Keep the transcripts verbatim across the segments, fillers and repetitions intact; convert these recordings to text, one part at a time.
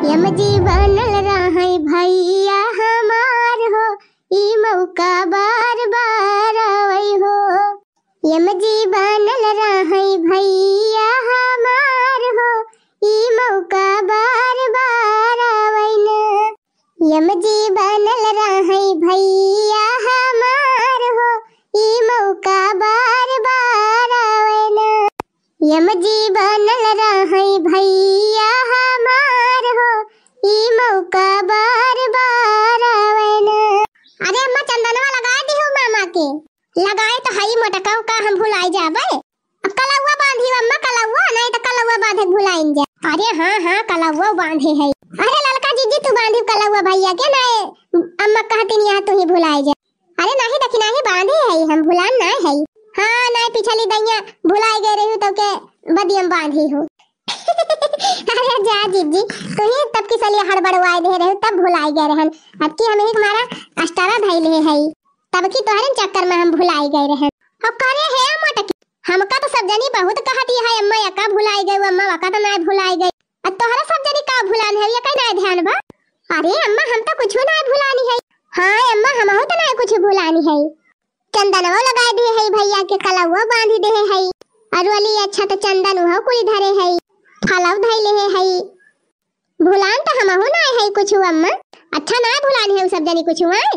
यम जी बनल रहै भैया हमार हो, ई मौका बार बार आवै हो। यम जी बनल रहै भैया हमार हो, ई मौका बार बार आवै न। यम जी बनल रहै भैया हमार हो, ई मौका बार बार आवै न। यम जी बनल रहै भैया हमार हो, ई मौका बार बार आवै न। अरे अम्मा, चंदनवा लगाए दिहु मामा के। लगाए तो हई मोटका, का हम भुलाई जाबै? अब कलौवा बांधी अम्मा, कलौवा, नहीं तो कलौवा बांधे भुलाइन जा। अरे हाँ हाँ, कलौवा बांधे है। अरे ललका जिज्जी, तू बांधी कलौवा भैया के, नहीं अम्मा कहती नहीं, यहाँ तू ही भुलाई जा। अरे नाही दखिनाही बांधे है, हम भुलान नाही है। हाँ, नाही पिछली दइया भुलाई गए रही तो के बदियम बांधी हो। अरे जा जिज्जी, तू ही तब की सलिया हड़बड़वाए दे रहे, तब भुलाई गए रहन। अब की हम एक मारा अस्टारा धइले है, तब की तोहरे चक्कर में हम भुलाई गए रहन। अब करे हे मोटकी, हमका तो सब जनी बहुत कहती है, "अम्मा, यका भुलाई गई, अम्मा, वका तो नाही भुलाई गई।" अब तोहरा सब जनी का भुलान है, यका नाही ध्यान बा? अरे अम्मा, हम तो कुछ नाही भुलानी है। हाँ अम्मा, हमहू तो नाही कुछ भुलानी है। चंदनवो लगाए दिए है भैया के, कलौवो बांधी दे है। अरुअली अच्छा तो चंदन उहो कुली धरे है, फलव धइले है। भुलान तो हमहू नाही है कुछ अम्मा। अच्छा नाही भुलानी है उ सब जनी कुछ आए?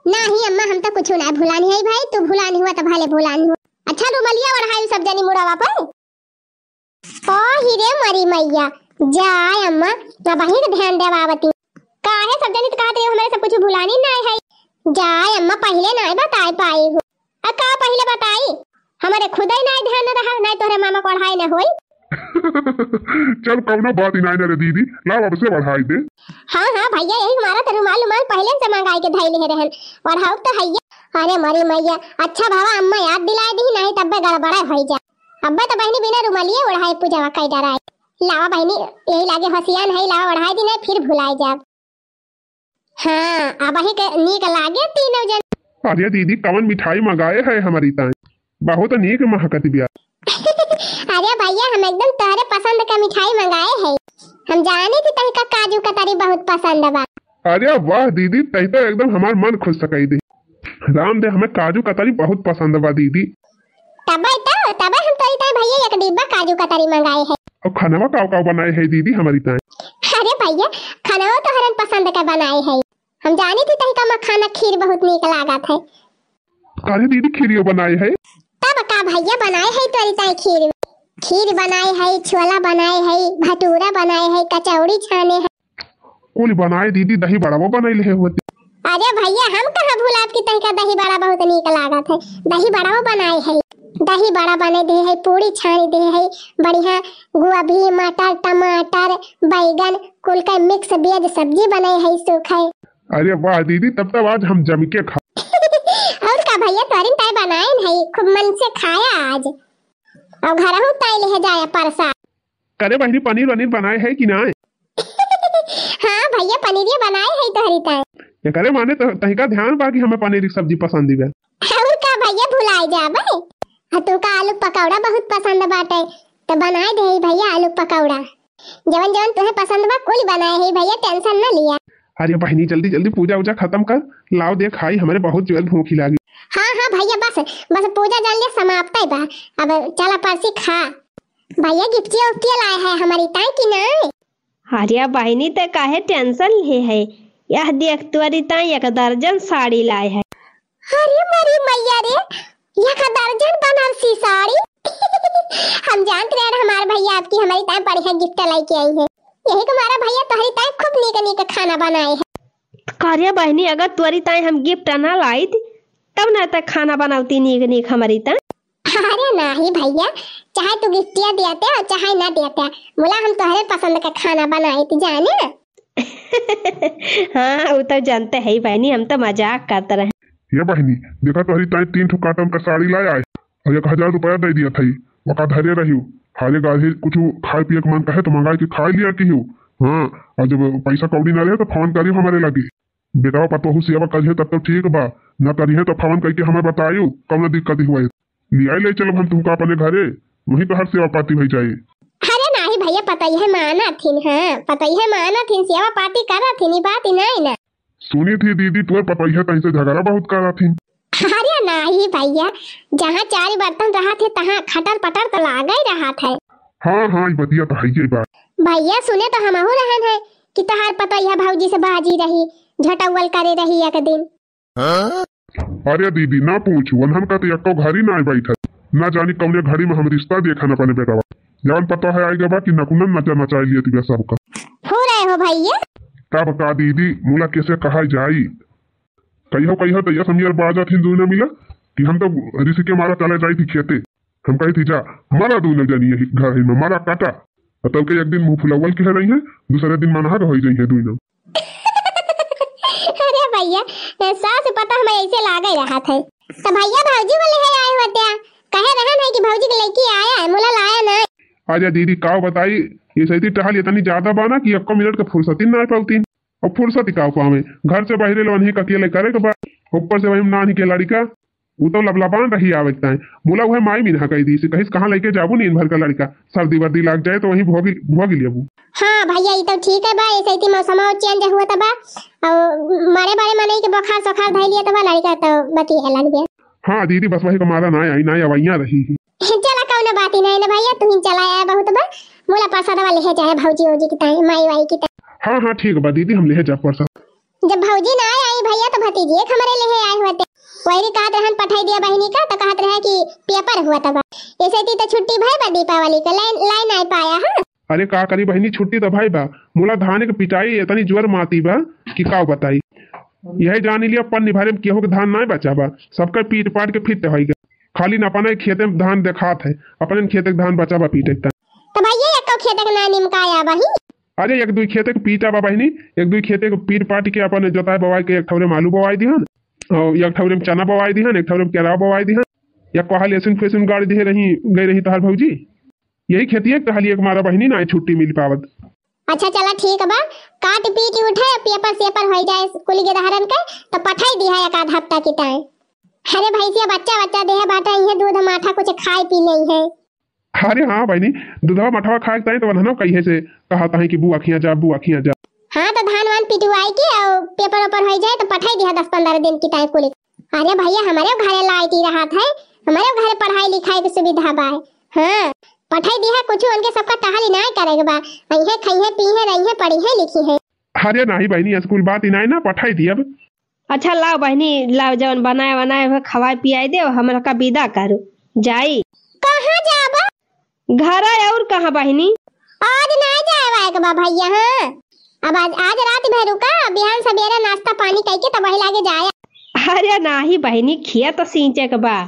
नाही अम्मा, हम तो कुछ नाही भुलानी है भाई, तू भुलानी हुआ तो भले भुलानी हुआ। अच्छा रुमलिया ओढ़ाई उ सब जनी मुड़वा पर। ओ हिरे मरी मैया, जाए अम्मा, अबही के ध्यान देवावती। काहे सब जनी तो कहत रही हमरे सब कुछ भुलानी नाही है। जाए अम्मा, पहिले नाही बताए पाई हो। आ का पहिले बताई? हमरे खुदे नाही ध्यान न रहा, नाही तोहरे मामा को ओढ़ाई न होई। चल कौनो बात ही नाही न रे दीदी, लाव अब से ओढ़ाई दे। हाँ हाँ भैया, यही हमारा तो रुमाल उमाल पहिले से मंगाई के धइले रहन, ओढ़ाऊ तो है। अरे मरी मैया, अच्छा भवा अम्मा याद दिलाए दी, नाही तब्बे गड़बड़ा होई जा। अब्बे तो बहिनी बिना रुमालिये ओढ़ाए पूजवा कई डराए। लावा बहिनी, यही लागे हसियान है, लावा ओढ़ाए दी, नाही फिर भुलाए जाब। हाँ, अबही के नीक लागे तीनों जन। अरे दीदी, कवन मिठाई मंगाए है हमरी ताई? बहुत नीक महकत बिया। अरे भैया, हम एकदम तोहरे पसंद का मिठाई मंगाए है। हम जानी थी तोहका काजू कतरी बहुत पसंद बा। अरे वाह दीदी, तही तो एकदम हमार मन खुश सकई दे। राम दे, हमें काजू कतरी बहुत पसंद बा दीदी। तबे तो, तबे हम तोरी ताई भैया एक डिब्बा काजू कतरी मंगाए है। और खानवा का का बनाए है दीदी हमरी ताई? अरे भैया, खानवा तोहरन पसंद का बनाए है। हम जानी थी तही का मखाना खीर बहुत नीक लागत है। अरे दीदी, खीरियो बनाए है? तब का भैया, बनाए है तोरी ताई खीर। खीर बनाए है, छोला बनाए है, भटूरा बनाए है, कचौड़ी छाने है। कुल बनाए दीदी, दही बड़ावो बनैले है होती। अरे भैया, हम कहाँ भुलात कि तही का दही बड़ा बहुत नीक लागत है। दही बड़ावो बनाए है, दही बड़ा बने दे है, पूरी छानी दे है, बढ़िया गोभी, मटर, टमाटर, बैगन, कुल का mix veg सब्जी बने है, सूखे। अरे वाह दीदी, तब तब आज हम जम के खा। और का भैया, तोरिन ताई बनाइन है, खूब मन से खाया आज। और घरहू ताई ले जाया परसाद। करे बहिनी, पनीर वनीर बनाए है कि नाय? हाँ भैया, पनीरिया बनाए है तोहरी ताई। एकरे माने तो तहिका ध्यान बा कि हमें पनीर की सब्जी पसंद ही बा। और का भैया, भुलाए जाबे? आ तू का आलू पकौड़ा बहुत पसंद बाटे, तो बनाए दे भैया आलू पकौड़ा। जवन जवन तुहे पसंद बा, कुल बनाए है भैया, tension न लिया। अरे बहिनी, जल्दी जल्दी पूजा उजा खत्म कर, लाव दे खाई, हमरे बहुत जोर भूखी लागी। हाँ हाँ भैया, बस बस पूजा जल्दी समाप्त ही बा, अब चला परसी खा। भैया, गिफ्टिया उफ्टिया लाए है हमरी ताई कि नाय? अरे बहिनी, ते काहे tension ले है? यह देख, तोरी ताई एक दर्जन साड़ी लाए है। अरे मरी मैया रे, एक दर्जन बनारसी साड़ी। हम जानत रहे हमार भैया आपकी हमरी ताई बढ़िया gift लेके आई है। यही को हमारा भैया तोहरी ताई खूब नीक नीक खाना बनाए है। अरे बहिनी, अगर तोरी ताई हम gift ना लाइत, तब ना ते खाना बनावती नीक नीक हमरी ताई। अरे नाही भैया, चाहे तू गिफ्टिया दियाते और चाहे ना दियाते, मुला हम तोहरे पसंद का खाना बनाए ती जाने। हाँ, उ तो जानते है बहिनी, हम तो मजाक करत रहे। ये बहिनी, देखा तोहरी ताई तीन ठो cotton का साड़ी लाया है और एक हजार रुपया दे दिया था, वका धरे रही। हाले गाले कुछ खाए पिए के मन कहे तो मंगाए के खाए लिया की हो। हाँ, और जब पैसा कौड़ी ना रहे तो फोन करी हमरे लगे। बेटवा पतोहू सेवा करिहे तब तो ठीक बा, न करिहे तो फोन करके हमें बतायु, कौनो दिक्कत हुए। लियाई ले चलब हम तुमका अपने घरे, वहीं तोहर सेवा पाती भई जाए। अरे नाही भैया, पतैया मानत हिन, हाँ, पतैया मानत हिन, सेवा पाती करत हिन, ई बात ही नहीं ना। सुनी थी दीदी, तोर पतैया तैसे झगड़ा बहुत करत हिन। अरे नाही भैया, जहाँ चार बर्तन रहत है, तहाँ खटर पटर तो लागे रहत है। हाँ, हाँ, ई बतिया तो है ये बात। भैया सुने तो हमहू रहन है कि तहार पतैया भौजी से बाजी रही, झटौवल करे रही एक दिन। अरे दीदी, ना पूछू, उन्हन का तो एको घड़ी ना बैठल। ना जानी कौने घड़ी में हम रिश्ता देखन अपने बेटवा। जवन पता है आइगा बा कि नकुनन नचा नचाई लिया तिबे सबका। हो रहे हो भैया। तब का दीदी, मुला कैसे कहा जाई? कहियो, कहियो तो यस हम यार बाजत हिन दुइना मिला कि हम तो ऋषि के मारा चले जाई थी खेते। हम कही थी, "जा, मरा दुइना जानी यही घर ही में, मरा काटा।" और तब के एक दिन मुँह फुलावल के रही है, दूसरे दिन मनहर हो जाई है दुइना। अरे भैया, सास पता हमें ऐसे लागे रहत है। तो भैया भौजी को लेहे आए होते हैं। कहे रहन है कि भौजी के लड़की आया है, मुला लाया ना। अरे दीदी, काव बताई, ये सही टहल इतनी ज्यादा बा ना कि एको मिनट के फुर्सत ही ना पावती। अब फुर्सत ही काव पावे, घर से बाहरे लोग नहीं अकेले करे के बा, ऊपर से वही नानी के लड़का, उ तो लबलबान रही आवे के ताई। मुला उहे माई मिनहा कही दी से, कहिस, "कहाँ लेके जाबू नींद भर का लड़का, सर्दी वर्दी लाग जाए तो वहीं भोगी, भोगी लेबू।" हाँ भैया, ई तो ठीक है बा, ऐसे ही मौसम और change हुआ था बा, और मारे बारे मनई के बुखार सोखार धइ लिया था बा, लड़का तो बती है लग गया। हाँ दीदी, बस वही को मारा ना आई, ना अवैया रही ही। चला कौनो बात ही नहीं ना भैया, तू ही चला आया बहुत बा, मुला प्रसाद वाले है चाहे भौजी ओजी की ताई, माई वाई की ताई। हाँ, हाँ, ठीक बा दीदी, हम लेहे जा प्रसाद। जब भौजी ना आई भैया, तो भतीजिए के हमरे लेहे आए होते। वही कहत रहन पठाई दिया बहिनी का, तो कहत रहे कि पेपर हुआ था बा। ऐसे ती तो छुट्टी भई बा दीपावली के, लाइन, लाइन आ पाया है। अरे का करी बहिनी, छुट्टी तो भई बा, मुला धान के पिटाई इतनी जोर माती बा कि का बताई। यही जान लिया, पन्नी भरे में केहू के धान ना बचा बा, सबका पीट पाट के फिट होई गया। खाली न अपने खेते में धान देखात है, अपने खेते के धान बचा बा पीटे के। तो भैया एको खेते के ना निमकाया बहिनी। अरे एक दुई खेते के पीटा बा बहिनी, एक दुई खेते के पीट पाट के अपन जोताई बवाई के एक ठौरे में आलू बवाई दिहन, और एक ठौरे में चना बवाई दिहन, एक ठौरे में केराव बवाई दिहन, या कोहा लहसुन फेसुन गाड़ दिहे रही, गई रही तहार भौजी। यही खेतिया के कहली एक मारा बहिनी ना छुट्टी मिल पावत। अच्छा चला ठीक बा, काट पीट उठे, पेपर सेपर होई जाए कुल गिरहरन के, तो पठाई दिहा एक आध हफ्ता की ताई। अरे भैंसिया बच्चा बच्चा देहे बाटे, इहे दूध माठा कुछ खाए पी लेई है। अरे हाँ बहिनी, दूधवा मठवा खाए के ताई तो वनहनो कहिए से कहा ताई कि बुआ खिया जा, बुआ खिया जा। हाँ तो धान वान पिटवाई के और पेपर ओपर हो जाए तो पठाई दिहा दस पन्द्रह दिन की ताई कुली। अरे भैया हमारे घरे लाइट ही रहत है, हमारे घरे पढ़ाई लिखाई की सुविधा बा। हाँ पठाई दिहा, कुछ उनके सबका टहल इनाय करे के बा, अइहे खइहे पीहे रहिहे पढ़िहे लिखिहे। अरे नाही बहिनी, स्कूल बात इनाय ना पठाई दियब। अच्छा लाओ बहिनी, लाओ जवन बनाए बनाए हुए खवाए पियाए दे, हमरा का विदा करो जाई। कहाँ जाबा? घर है और कहाँ बहिनी? आज ना जाए वाए के बा भैया, हाँ। अब आज, आज रात भर रुका, बिहान सबेरे नाश्ता पानी कइके तब वही लागे जाए। अरे नाही बहिनी, खेत सींचे के बा,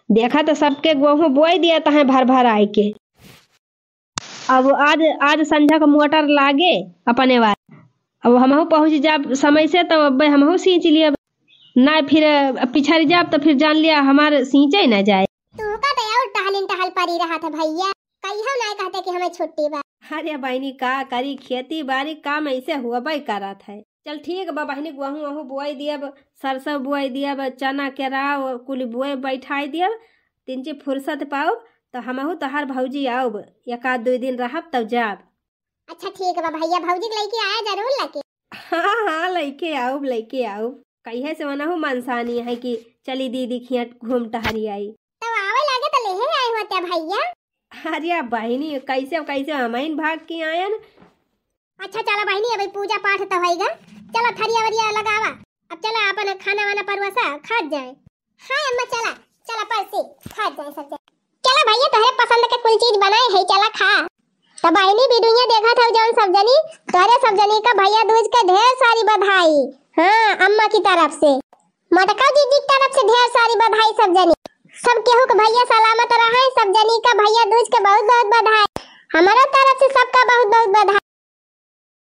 देखा तो सबके गेहूं बोई दिया तहे भर भर आए के। अब आज, आज संझा का मोटर लागे अपने वाले। अब हमहू पहुँच जाब समय से, तब अब्बे हमहू सींच लियब। ना फिर पिछड़ जाब, तो फिर जान लिया हमार सींचे ही ना जाए। तू का तो और टहलिन टहल परी रहत है भैया, कहियो ना कहते कि हमें छुट्टी बा। अरे बहिनी का करी, खेती बाड़ी काम ऐसे हुआ करत है। चल ठीक बा बहिनी, गेहूं वहूं बोआई दियब, सरसों बोआई दियब, चना केराव कुल बोए बैठाई दियब, तिनची फुर्सत पाउब तो हमहू तोहार भौजी आउब, एक आध दुई दिन रहब तब जाब। अच्छा ठीक बा भैया, भौजी के लइके आया जरूर लइके। हाँ हाँ लइके आउब, लइके आउब। कहिए से वनहू मनसानी है कि चली दीदी खिया घूम टहरी आई। तब आवे लागे तो लेहे आए होते भैया। अरे बहिनी कैसे कैसे हमइन भाग के आयन। अच्छा चला बहिनी, अभी पूजा पाठ तो होइगा, चला थरिया वरिया लगावा, अब चला अपन खाना वाना परवसा खात जाए। हाँ अम्मा चला, चला परसी खात जाए सब जने। चला भैया तोहरे पसंद के कुल चीज बनाए है, चला खा। तो बहिनी वीडियो देखत हौ जौन सब जनी, तोहरे सब जनी का भैया दूज के ढेर सारी बधाई। हाँ अम्मा की तरफ से। मोटका जीजी की तरफ से ढेर सारी बधाई सब जनी। सब केहू के भैया सलामत रहे, सब जनी का भैया दूज के बहुत बहुत बधाई। हमारे तरफ से सबका बहुत बहुत बधाई।